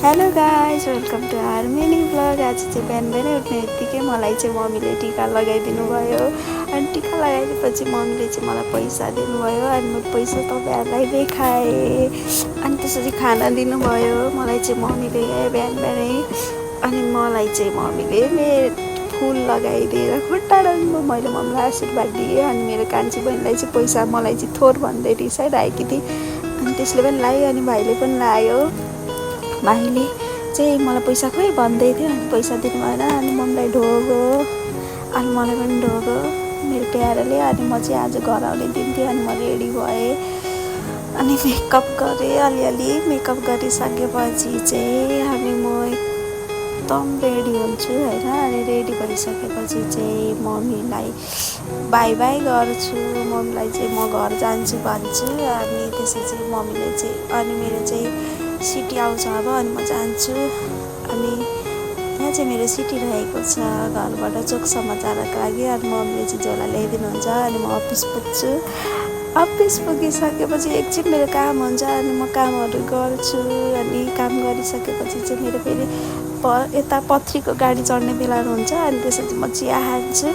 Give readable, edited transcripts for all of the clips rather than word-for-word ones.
Hello guys, welcome to our mini vlog. आज चाहिँ बिहान बिहानै उठ्ने बित्तिकै मलाई चाहिँ मम्मीले टिका लगाइदिनु भयो। अनि टिका लगाइदिएपछि मम्मीले चाहिँ मलाई पैसा दिनुभयो। अनि म पैसा तपाईँहरूलाई देखाएँ। अनि त्यसरी खाना दिनुभयो मलाई चाहिँ मम्मीले बिहान बिहानै। अनि मलाई चाहिँ मम्मीले मेरो फुल लगाइदिएर खुट्टा डाल्नु मैले मम्मीलाई आशीर्वाद दिएँ। अनि मेरो कान्छी बहिनीलाई चाहिँ पैसा मलाई चाहिँ थोर भन्दै रिसाइरहेकी थिएँ। अनि त्यसले पनि लायो अनि भाइले पनि लायो। भाइले चाहिँ मलाई पैसा खोइ भन्दै थियो। अनि पैसा दिनु भएन। अनि मम्मीलाई ढोगो अनि मलाई पनि ढोगो मेरो प्यारोले। अनि म चाहिँ आज घर आउने दिन थियो। अनि म रेडी भएँ अनि मेकअप गरेँ। अलिअलि मेकअप गरिसकेपछि चाहिँ म एकदम रेडी हुन्छु होइन। अनि रेडी भइसकेपछि चाहिँ मम्मीलाई बाई बाई गर्छु। मम्मीलाई चाहिँ म घर जान्छु भन्छु। अनि त्यसपछि मम्मीले चाहिँ अनि मेरो चाहिँ सिटी आउँछ अब। अनि म जान्छु। अनि यहाँ चाहिँ मेरो सिटी रहेको छ घरबाट चोकसम्म जानको लागि। अनि मम्मीले चाहिँ झोला ल्याइदिनुहुन्छ। अनि म अफिस पुग्छु। अफिस पुगिसकेपछि एकछिन मेरो काम हुन्छ। अनि म कामहरू गर्छु। अनि काम गरिसकेपछि चाहिँ मेरो फेरि यता पथरीको गाडी चढ्ने बेला हुन्छ। अनि त्यसपछि म चिया खान्छु।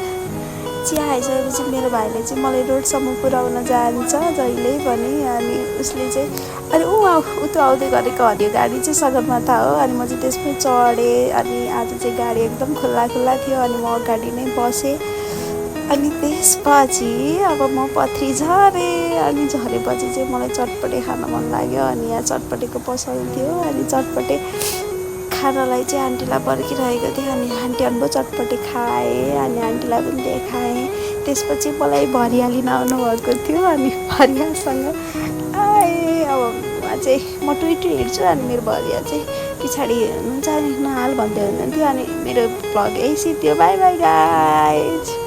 चिया खाइसकेपछि मेरो भाइले चाहिँ मलाई रोडसम्म पुऱ्याउन जान्छ जहिले पनि। अनि उसले चाहिँ अनि ऊ त आउँदै गरेको हरियो गाडी चाहिँ सगरमाथा हो। अनि म चाहिँ त्यसमै चढेँ। अनि आज चाहिँ गाडी एकदम खुल्ला खुल्ला थियो। अनि म अगाडि नै बसेँ। अनि त्यसपछि अब म पथरी झरेँ। अनि झरेपछि चाहिँ मलाई चटपटे खान मन लाग्यो। अनि यहाँ चटपटेको पसल थियो। अनि चटपटे खानालाई चाहिँ आन्टीलाई पर्खिरहेको थिएँ। अनि आन्टी अनुभव चटपटे खाएँ। अनि आन्टीलाई पनि देखाएँ। त्यसपछि मलाई भरिया लिन आउनुभएको थियो। अनि भरियासँग आएँ। अब उहाँ चाहिँ म टुइटु हिँड्छु। अनि मेरो भरिया चाहिँ पछाडि हुनुहुन्छ। अनि नहाल भन्दै हुनुहुन्थ्यो। अनि मेरो भ्लग यही सिद्धियो। By by guys.